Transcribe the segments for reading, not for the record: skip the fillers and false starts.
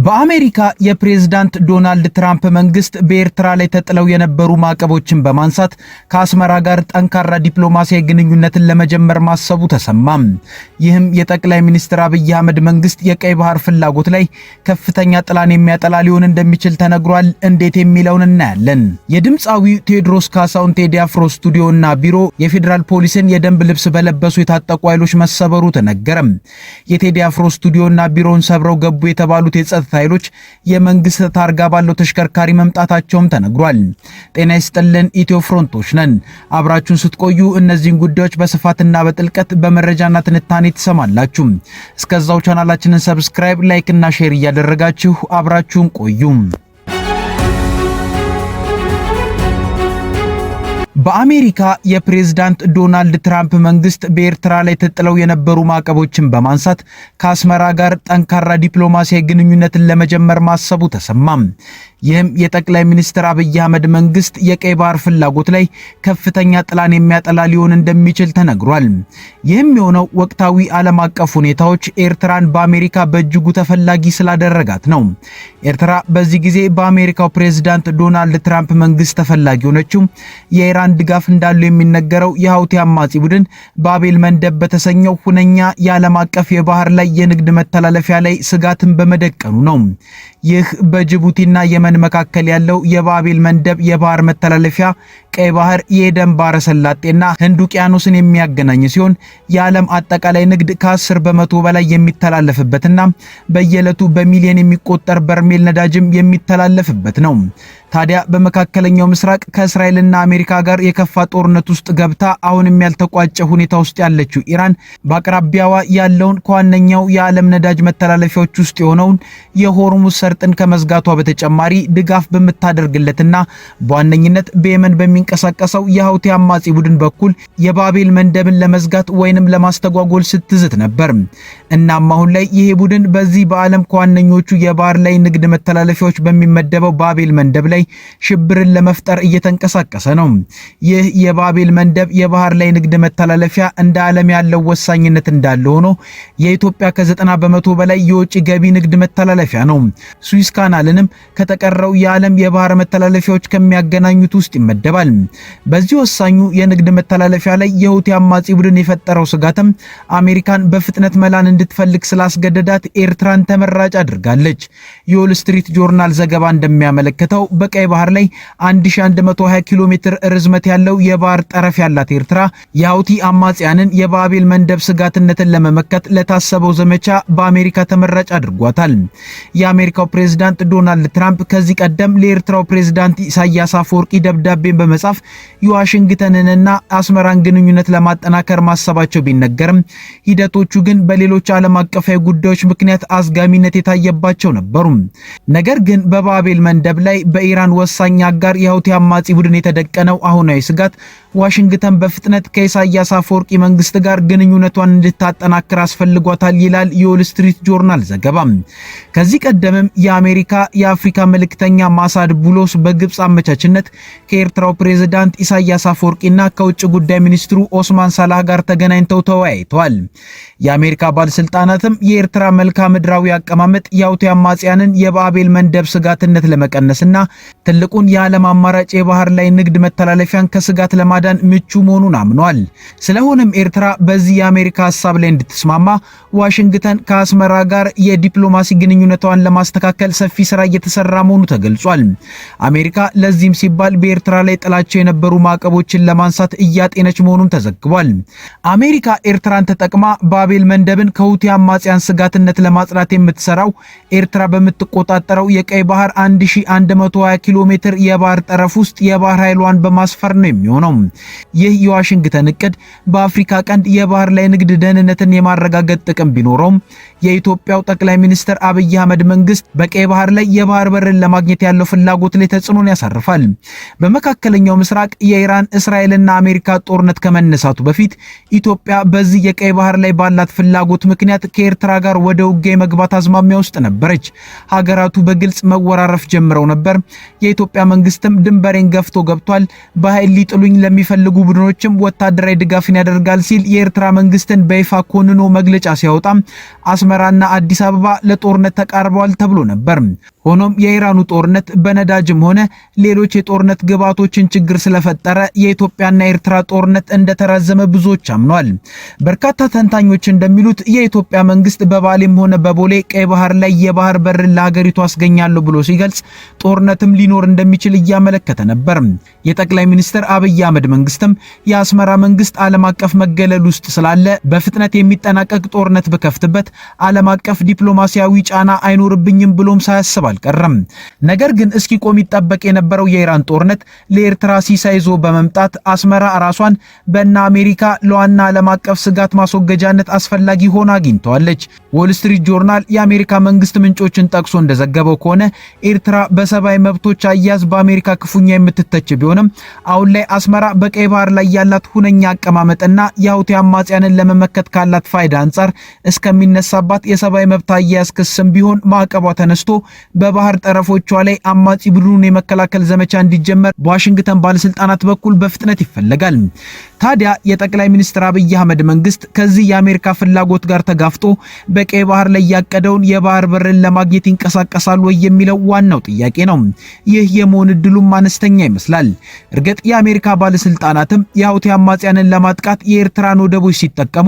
በአሜሪካ የፕሬዝዳንት ዶናልድ ትራምፕ መንግስት በኤርትራ ላይ ተጥለው የነበሩ ማዕቀቦችን በማንሳት ከአስመራ ጋር ጠንካራ ዲፕሎማሲያዊ ግንኙነትን ለመጀመር ማሰቡ ተሰማም። ይህም የጠቅላይ ሚኒስትር አብይ አህመድ መንግስት የቀይ ባህር ፍላጎት ላይ ከፍተኛ ጥላን የሚያጠላ ሊሆን እንደሚችል ተነግሯል። እንዴት የሚለውን እናያለን። የድምፃዊው ቴዎድሮስ ካሳሁን ቴዲ አፍሮ ስቱዲዮና ቢሮ የፌዴራል ፖሊስን የደንብ ልብስ በለበሱ የታጠቁ ኃይሎች መሰበሩ ተነገረም። የቴዲ አፍሮ ስቱዲዮና ቢሮውን ሰብረው ገቡ የተባሉት የጸጥታ ኃይሎች የመንግስት ታርጋ ባለው ተሽከርካሪ መምጣታቸውም ተነግሯል። ጤና ይስጥልን፣ ኢትዮ ፍሮንቶች ነን። አብራችሁን ስትቆዩ እነዚህን ጉዳዮች በስፋትና በጥልቀት በመረጃና ትንታኔ ትሰማላችሁ። እስከዛው ቻናላችንን subscribe፣ like እና share እያደረጋችሁ አብራችሁን ቆዩ። በአሜሪካ የፕሬዝዳንት ዶናልድ ትራምፕ መንግስት በኤርትራ ላይ ተጥለው የነበሩ ማዕቀቦችን በማንሳት ከአስመራ ጋር ጠንካራ ዲፕሎማሲያዊ ግንኙነትን ለመጀመር ማሰቡ ተሰማም። ይህም የጠቅላይ ሚኒስትር አብይ አህመድ መንግስት የቀይ ባህር ፍላጎት ላይ ከፍተኛ ጥላን የሚያጠላ ሊሆን እንደሚችል ተነግሯል። ይህም የሆነው ወቅታዊ ዓለም አቀፍ ሁኔታዎች ኤርትራን በአሜሪካ በእጅጉ ተፈላጊ ስላደረጋት ነው። ኤርትራ በዚህ ጊዜ በአሜሪካው ፕሬዝዳንት ዶናልድ ትራምፕ መንግስት ተፈላጊ ሆነችው የኢራን ድጋፍ እንዳለው የሚነገረው የሀውቲ አማጺ ቡድን ባቤል መንደብ በተሰኘው ሁነኛ የዓለም አቀፍ የባህር ላይ የንግድ መተላለፊያ ላይ ስጋትን በመደቀኑ ነው። ይህ በጅቡቲና የመን መካከል ያለው የባቤል መንደብ የባህር መተላለፊያ ቀይ ባህር፣ የኤደን ባህረ ሰላጤና ህንድ ውቅያኖስን የሚያገናኝ ሲሆን የዓለም አጠቃላይ ንግድ ከ10% በላይ የሚተላለፍበትና በየዕለቱ በሚሊዮን የሚቆጠር በርሜል ነዳጅም የሚተላለፍበት ነው። ታዲያ በመካከለኛው ምስራቅ ከእስራኤልና አሜሪካ ጋር የከፋ ጦርነት ውስጥ ገብታ አሁንም ያልተቋጨ ሁኔታ ውስጥ ያለችው ኢራን በአቅራቢያዋ ያለውን ከዋነኛው የዓለም ነዳጅ መተላለፊያዎች ውስጥ የሆነውን የሆርሙዝ ሰርጥን ከመዝጋቷ በተጨማሪ ድጋፍ በምታደርግለትና በዋነኝነት በየመን በሚንቀሳቀሰው የሀውቲ አማጺ ቡድን በኩል የባቤል መንደብን ለመዝጋት ወይንም ለማስተጓጎል ስትዝት ነበር። እናም አሁን ላይ ይሄ ቡድን በዚህ በዓለም ከዋነኞቹ የባህር ላይ ንግድ መተላለፊያዎች በሚመደበው ባቤል መንደብ ላይ ሽብርን ለመፍጠር እየተንቀሳቀሰ ነው። ይህ የባቤል መንደብ የባህር ላይ ንግድ መተላለፊያ እንደ ዓለም ያለው ወሳኝነት እንዳለ ሆኖ የኢትዮጵያ ከ90% በላይ የውጭ ገቢ ንግድ መተላለፊያ ነው። ስዊዝ ካናልንም ከተቀረው የዓለም የባህር መተላለፊያዎች ከሚያገናኙት ውስጥ ይመደባል። በዚህ ወሳኙ የንግድ መተላለፊያ ላይ የሁቲ አማጺ ቡድን የፈጠረው ስጋትም አሜሪካን በፍጥነት መላን እንድትፈልግ ስላስገደዳት ኤርትራን ተመራጭ አድርጋለች። የዎል ስትሪት ጆርናል ዘገባ እንደሚያመለክተው በቀይ ባህር ላይ 1120 ኪሎ ሜትር ርዝመት ያለው የባህር ጠረፍ ያላት ኤርትራ የሀውቲ አማጽያንን የባቤል መንደብ ስጋትነትን ለመመከት ለታሰበው ዘመቻ በአሜሪካ ተመራጭ አድርጓታል። የአሜሪካው ፕሬዝዳንት ዶናልድ ትራምፕ ከዚህ ቀደም ለኤርትራው ፕሬዝዳንት ኢሳያስ አፈወርቂ ደብዳቤን በመጻፍ የዋሽንግተንንና አስመራን ግንኙነት ለማጠናከር ማሰባቸው ቢነገርም ሂደቶቹ ግን በሌሎች ዓለም አቀፋዊ ጉዳዮች ምክንያት አዝጋሚነት የታየባቸው ነበሩ። ነገር ግን በባቤል መንደብ ላይ በኢራን ወሳኝ አጋር የሀውቲ አማጺ ቡድን የተደቀነው አሁናዊ ስጋት ዋሽንግተን በፍጥነት ከኢሳያስ አፈወርቂ መንግስት ጋር ግንኙነቷን እንድታጠናክር አስፈልጓታል ይላል የዎል ስትሪት ጆርናል ዘገባ። ከዚህ ቀደምም የአሜሪካ የአፍሪካ መልእክተኛ ማሳድ ቡሎስ በግብፅ አመቻችነት ከኤርትራው ፕሬዝዳንት ኢሳያስ አፈወርቂና ከውጭ ጉዳይ ሚኒስትሩ ኦስማን ሳላህ ጋር ተገናኝተው ተወያይተዋል። የአሜሪካ ባለስልጣናትም የኤርትራ መልክዓ ምድራዊ አቀማመጥ የሀውቲ አማጽያንን የባቤል መንደብ ስጋትነት ለመቀነስና ትልቁን የዓለም አማራጭ የባህር ላይ ንግድ መተላለፊያን ከስጋት ለማዳን ምቹ መሆኑን አምኗል። ስለሆነም ኤርትራ በዚህ የአሜሪካ ሀሳብ ላይ እንድትስማማ ዋሽንግተን ከአስመራ ጋር የዲፕሎማሲ ግንኙነቷን ለማስተካከል ሰፊ ስራ እየተሰራ መሆኑ ተገልጿል። አሜሪካ ለዚህም ሲባል በኤርትራ ላይ ጥላቸው የነበሩ ማዕቀቦችን ለማንሳት እያጤነች መሆኑም ተዘግቧል። አሜሪካ ኤርትራን ተጠቅማ ባቤል መንደብን ከሁቲ አማጽያን ስጋትነት ለማጽዳት የምትሰራው ኤርትራ በምትቆጣጠረው የቀይ ባህር 1120 ኪሎ ሜትር የባህር ጠረፍ ውስጥ የባህር ኃይሏን በማስፈር ነው የሚሆነው። ይህ የዋሽንግተን እቅድ በአፍሪካ ቀንድ የባህር ላይ ንግድ ደህንነትን የማረጋገጥ ጥቅም ቢኖረውም የኢትዮጵያው ጠቅላይ ሚኒስትር አብይ አህመድ መንግስት በቀይ ባህር ላይ የባህር በርን ለማግኘት ያለው ፍላጎት ላይ ተጽዕኖን ያሳርፋል። በመካከለኛው የመካከለኛው ምስራቅ የኢራን እስራኤልና አሜሪካ ጦርነት ከመነሳቱ በፊት ኢትዮጵያ በዚህ የቀይ ባህር ላይ ባላት ፍላጎት ምክንያት ከኤርትራ ጋር ወደ ውጊያ የመግባት አዝማሚያ ውስጥ ነበረች። ሀገራቱ በግልጽ መወራረፍ ጀምረው ነበር። የኢትዮጵያ መንግስትም ድንበሬን ገፍቶ ገብቷል፣ በኃይል ሊጥሉኝ ለሚፈልጉ ቡድኖችም ወታደራዊ ድጋፍን ያደርጋል ሲል የኤርትራ መንግስትን በይፋ ኮንኖ መግለጫ ሲያወጣም አስመራና አዲስ አበባ ለጦርነት ተቃርበዋል ተብሎ ነበር። ሆኖም የኢራኑ ጦርነት በነዳጅም ሆነ ሌሎች የጦርነት ግብዓቶችን ችግር ስለፈጠረ የኢትዮጵያና የኤርትራ ጦርነት እንደተራዘመ ብዙዎች አምነዋል። በርካታ ተንታኞች እንደሚሉት የኢትዮጵያ መንግስት በባሌም ሆነ በቦሌ ቀይ ባህር ላይ የባህር በርን ለሀገሪቱ አስገኛለሁ ብሎ ሲገልጽ ጦርነትም ሊኖር እንደሚችል እያመለከተ ነበር። የጠቅላይ ሚኒስትር አብይ አህመድ መንግስትም የአስመራ መንግስት ዓለም አቀፍ መገለል ውስጥ ስላለ በፍጥነት የሚጠናቀቅ ጦርነት በከፍትበት ዓለም አቀፍ ዲፕሎማሲያዊ ጫና አይኖርብኝም ብሎም ሳያስብ አልቀረም። ነገር ግን እስኪቆም ይጠበቅ የነበረው የኢራን ጦርነት ለኤርትራ ሲሳይ ይዞ በመምጣት አስመራ ራሷን በእነ አሜሪካ ለዋና ዓለም አቀፍ ስጋት ማስወገጃነት አስፈላጊ ሆና አግኝተዋለች። ዎል ስትሪት ጆርናል የአሜሪካ መንግስት ምንጮችን ጠቅሶ እንደዘገበው ከሆነ ኤርትራ በሰብአዊ መብቶች አያያዝ በአሜሪካ ክፉኛ የምትተች ቢሆንም አሁን ላይ አስመራ በቀይ ባህር ላይ ያላት ሁነኛ አቀማመጥና የሁቲ አማጽያንን ለመመከት ካላት ፋይዳ አንጻር እስከሚነሳባት የሰብአዊ መብት አያያዝ ክስም ቢሆን ማዕቀቧ ተነስቶ በባህር ጠረፎቿ ላይ አማጺ ቡድኑን የመከላከል ዘመቻ እንዲጀመር በዋሽንግተን ባለስልጣናት በኩል በፍጥነት ይፈለጋል። ታዲያ የጠቅላይ ሚኒስትር አብይ አህመድ መንግስት ከዚህ የአሜሪካ ፍላጎት ጋር ተጋፍጦ በቀይ ባህር ላይ ያቀደውን የባህር በርን ለማግኘት ይንቀሳቀሳል ወይ የሚለው ዋናው ጥያቄ ነው። ይህ የመሆን እድሉም አነስተኛ ይመስላል። እርግጥ የአሜሪካ ባለስልጣናትም የሁቲ አማጽያንን ለማጥቃት የኤርትራን ወደቦች ሲጠቀሙ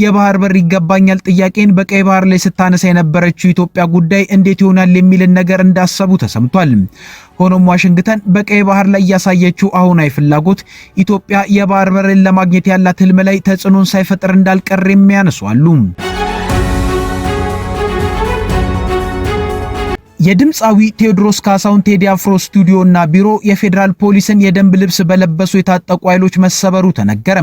የባህር በር ይገባኛል ጥያቄን በቀይ ባህር ላይ ስታነሳ የነበረችው ኢትዮጵያ ጉዳይ እንዴት ይሆናል የሚልን ነገር እንዳሰቡ ተሰምቷል። ሆኖም ዋሽንግተን በቀይ ባህር ላይ ያሳየችው አሁናዊ ፍላጎት ኢትዮጵያ የባህር በርን ለማግኘት ያላት ህልም ላይ ተጽዕኖን ሳይፈጥር እንዳልቀር የሚያነሱ አሉ። የድምፃዊ ቴዎድሮስ ካሳሁን ቴዲ አፍሮ ስቱዲዮና ቢሮ የፌዴራል ፖሊስን የደንብ ልብስ በለበሱ የታጠቁ ኃይሎች መሰበሩ ተነገረ።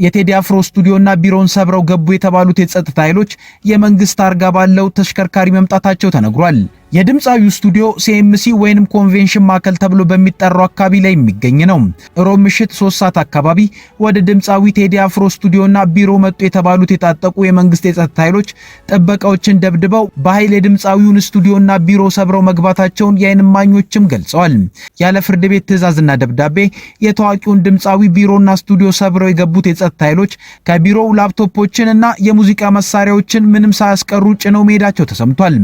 የቴዲ አፍሮ ስቱዲዮና ቢሮን ሰብረው ገቡ የተባሉት የጸጥታ ኃይሎች የመንግስት ታርጋ ባለው ተሽከርካሪ መምጣታቸው ተነግሯል። የድምፃዊው ስቱዲዮ ሲኤምሲ ወይንም ኮንቬንሽን ማዕከል ተብሎ በሚጠራው አካባቢ ላይ የሚገኝ ነው። ሮብ ምሽት 3 ሰዓት አካባቢ ወደ ድምፃዊ ቴዲ አፍሮ ስቱዲዮና ቢሮ መጡ የተባሉት የታጠቁ የመንግስት የጸጥታ ኃይሎች ጥበቃዎችን ደብድበው በኃይል የድምፃዊውን ስቱዲዮና ቢሮ ሰብረው መግባታቸውን የዓይን እማኞችም ገልጸዋል። ያለ ፍርድ ቤት ትዕዛዝና ደብዳቤ የታዋቂውን ድምፃዊ ቢሮና ስቱዲዮ ሰብረው የገቡት የጸጥታ ኃይሎች ከቢሮው ላፕቶፖችን እና የሙዚቃ መሳሪያዎችን ምንም ሳያስቀሩ ጭነው መሄዳቸው ተሰምቷል።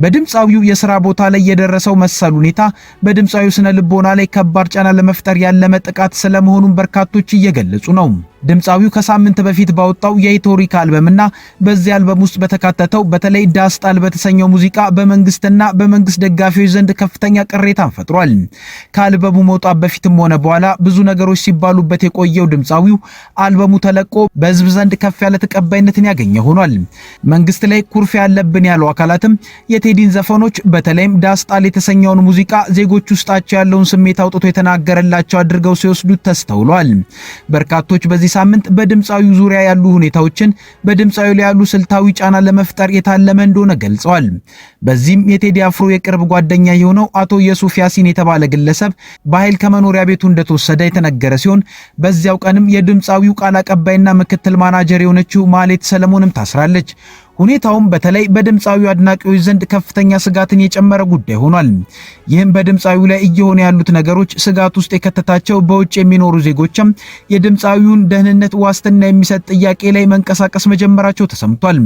በድምፃዊው የሥራ ቦታ ላይ የደረሰው መሰል ሁኔታ በድምፃዊው ስነ ልቦና ላይ ከባድ ጫና ለመፍጠር ያለመ ጥቃት ስለመሆኑን በርካቶች እየገለጹ ነው። ድምፃዊው ከሳምንት በፊት ባወጣው የኢቶሪካ አልበምና በዚህ አልበም ውስጥ በተካተተው በተለይ ዳስጣል በተሰኘው ሙዚቃ በመንግስትና በመንግስት ደጋፊዎች ዘንድ ከፍተኛ ቅሬታን ፈጥሯል። ከአልበሙ መውጣት በፊትም ሆነ በኋላ ብዙ ነገሮች ሲባሉበት የቆየው ድምፃዊው አልበሙ ተለቆ በህዝብ ዘንድ ከፍ ያለ ተቀባይነትን ያገኘ ሆኗል። መንግስት ላይ ኩርፊያ ያለብን ያሉ አካላትም የቴዲን ዘፈኖች በተለይም ዳስጣል የተሰኘውን ሙዚቃ ዜጎች ውስጣቸው ያለውን ስሜት አውጥቶ የተናገረላቸው አድርገው ሲወስዱት ተስተውሏል። በርካቶች በዚህ ሳምንት በድምፃዊው ዙሪያ ያሉ ሁኔታዎችን በድምፃዊው ላይ ያሉ ስልታዊ ጫና ለመፍጠር የታለመ እንደሆነ ገልጸዋል። በዚህም የቴዲ አፍሮ የቅርብ ጓደኛ የሆነው አቶ የሱፍ ያሲን የተባለ ግለሰብ በኃይል ከመኖሪያ ቤቱ እንደተወሰደ የተነገረ ሲሆን በዚያው ቀንም የድምፃዊው ቃል አቀባይና ምክትል ማናጀር የሆነችው ማሌት ሰለሞንም ታስራለች። ሁኔታውም በተለይ በድምፃዊው አድናቂዎች ዘንድ ከፍተኛ ስጋትን የጨመረ ጉዳይ ሆኗል። ይህም በድምፃዊው ላይ እየሆነ ያሉት ነገሮች ስጋት ውስጥ የከተታቸው በውጭ የሚኖሩ ዜጎችም የድምፃዊውን ደህንነት ዋስትና የሚሰጥ ጥያቄ ላይ መንቀሳቀስ መጀመራቸው ተሰምቷል።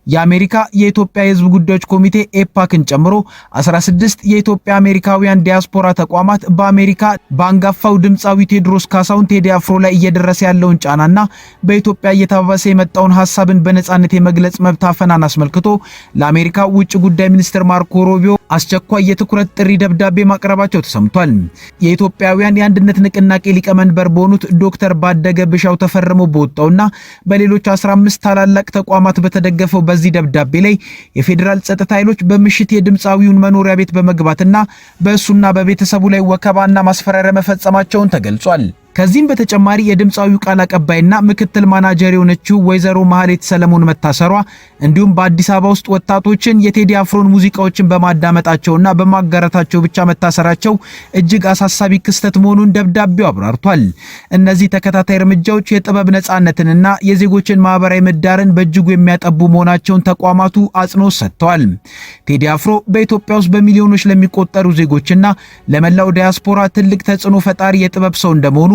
የአሜሪካ የኢትዮጵያ የሕዝብ ጉዳዮች ኮሚቴ ኤፓክን ጨምሮ 16 የኢትዮጵያ አሜሪካውያን ዲያስፖራ ተቋማት በአሜሪካ በአንጋፋው ድምፃዊ ቴዎድሮስ ካሳሁን ቴዲ አፍሮ ላይ እየደረሰ ያለውን ጫናና በኢትዮጵያ እየተባባሰ የመጣውን ሀሳብን በነጻነት የመግለጽ መብት አፈናን አስመልክቶ ለአሜሪካ ውጭ ጉዳይ ሚኒስትር ማርኮ ሩቢዮ አስቸኳይ የትኩረት ጥሪ ደብዳቤ ማቅረባቸው ተሰምቷል። የኢትዮጵያውያን የአንድነት ንቅናቄ ሊቀመንበር በሆኑት ዶክተር ባደገ ብሻው ተፈርሞ በወጣውና በሌሎች 15 ታላላቅ ተቋማት በተደገፈው በዚህ ደብዳቤ ላይ የፌዴራል ጸጥታ ኃይሎች በምሽት የድምፃዊውን መኖሪያ ቤት በመግባትና በእሱና በቤተሰቡ ላይ ወከባና ማስፈራሪያ መፈጸማቸውን ተገልጿል። ከዚህም በተጨማሪ የድምፃዊው ቃል አቀባይና ምክትል ማናጀር የሆነችው ወይዘሮ ማህሌት ሰለሞን መታሰሯ እንዲሁም በአዲስ አበባ ውስጥ ወጣቶችን የቴዲ አፍሮን ሙዚቃዎችን በማዳመጣቸውና በማጋራታቸው ብቻ መታሰራቸው እጅግ አሳሳቢ ክስተት መሆኑን ደብዳቤው አብራርቷል። እነዚህ ተከታታይ እርምጃዎች የጥበብ ነጻነትንና የዜጎችን ማህበራዊ ምህዳርን በእጅጉ የሚያጠቡ መሆናቸውን ተቋማቱ አጽንኦት ሰጥተዋል። ቴዲ አፍሮ በኢትዮጵያ ውስጥ በሚሊዮኖች ለሚቆጠሩ ዜጎችና ለመላው ዲያስፖራ ትልቅ ተጽዕኖ ፈጣሪ የጥበብ ሰው እንደመሆኑ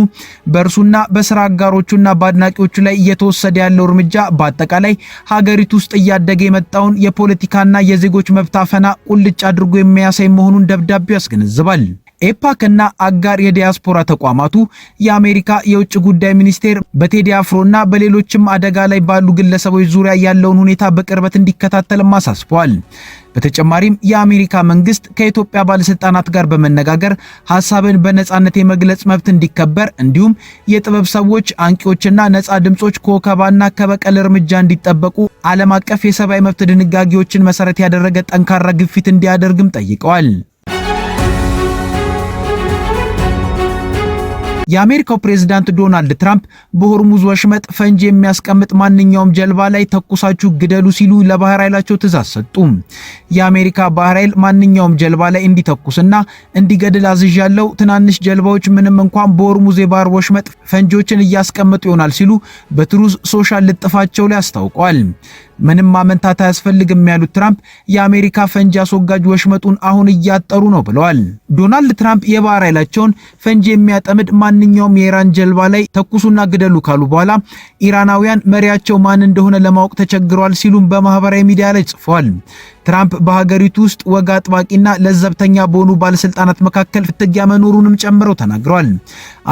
በእርሱና በስራ አጋሮቹና በአድናቂዎቹ ላይ እየተወሰደ ያለው እርምጃ በአጠቃላይ ሀገሪቱ ውስጥ እያደገ የመጣውን የፖለቲካና የዜጎች መብት አፈና ቁልጭ አድርጎ የሚያሳይ መሆኑን ደብዳቤው ያስገነዝባል። ኤፓክ እና አጋር የዲያስፖራ ተቋማቱ የአሜሪካ የውጭ ጉዳይ ሚኒስቴር በቴዲ አፍሮና በሌሎችም አደጋ ላይ ባሉ ግለሰቦች ዙሪያ ያለውን ሁኔታ በቅርበት እንዲከታተልም አሳስበዋል። በተጨማሪም የአሜሪካ መንግስት ከኢትዮጵያ ባለስልጣናት ጋር በመነጋገር ሀሳብን በነጻነት የመግለጽ መብት እንዲከበር እንዲሁም የጥበብ ሰዎች፣ አንቂዎችና ነጻ ድምጾች ከወከባና ከበቀል እርምጃ እንዲጠበቁ ዓለም አቀፍ የሰብአዊ መብት ድንጋጌዎችን መሰረት ያደረገ ጠንካራ ግፊት እንዲያደርግም ጠይቀዋል። የአሜሪካው ፕሬዝዳንት ዶናልድ ትራምፕ በሆርሙዝ ወሽመጥ ፈንጂ የሚያስቀምጥ ማንኛውም ጀልባ ላይ ተኩሳችሁ ግደሉ ሲሉ ለባህር ኃይላቸው ትዕዛዝ ሰጡ። የአሜሪካ ባህር ኃይል ማንኛውም ጀልባ ላይ እንዲተኩስና እንዲገድል አዝዣለሁ። ትናንሽ ጀልባዎች ምንም እንኳን በሆርሙዝ የባህር ወሽመጥ ፈንጂዎችን እያስቀመጡ ይሆናል ሲሉ በትሩዝ ሶሻል ልጥፋቸው ላይ አስታውቀዋል። ምንም ማመንታት አያስፈልግም ያሉት ትራምፕ የአሜሪካ ፈንጂ አስወጋጅ ወሽመጡን አሁን እያጠሩ ነው ብለዋል። ዶናልድ ትራምፕ የባህር ኃይላቸውን ፈንጂ የሚያጠምድ ማንኛውም የኢራን ጀልባ ላይ ተኩሱና ግደሉ ካሉ በኋላ ኢራናውያን መሪያቸው ማን እንደሆነ ለማወቅ ተቸግረዋል ሲሉም በማህበራዊ ሚዲያ ላይ ጽፈዋል። ትራምፕ በሀገሪቱ ውስጥ ወግ አጥባቂና ለዘብተኛ በሆኑ ባለስልጣናት መካከል ፍትጊያ መኖሩንም ጨምረው ተናግረዋል።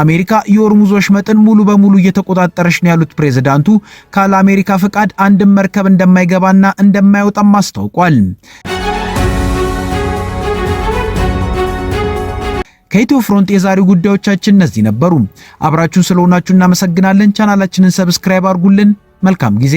አሜሪካ የሆርሙዝ ወሽመጥን ሙሉ በሙሉ እየተቆጣጠረች ነው ያሉት ፕሬዝዳንቱ ካለ አሜሪካ ፈቃድ አንድም መርከብ እንደማይገባና እንደማይወጣም አስታውቋል። ከኢትዮ ፍሮንት የዛሬው ጉዳዮቻችን እነዚህ ነበሩ። አብራችሁን ስለሆናችሁ እናመሰግናለን። ቻናላችንን subscribe አድርጉልን። መልካም ጊዜ።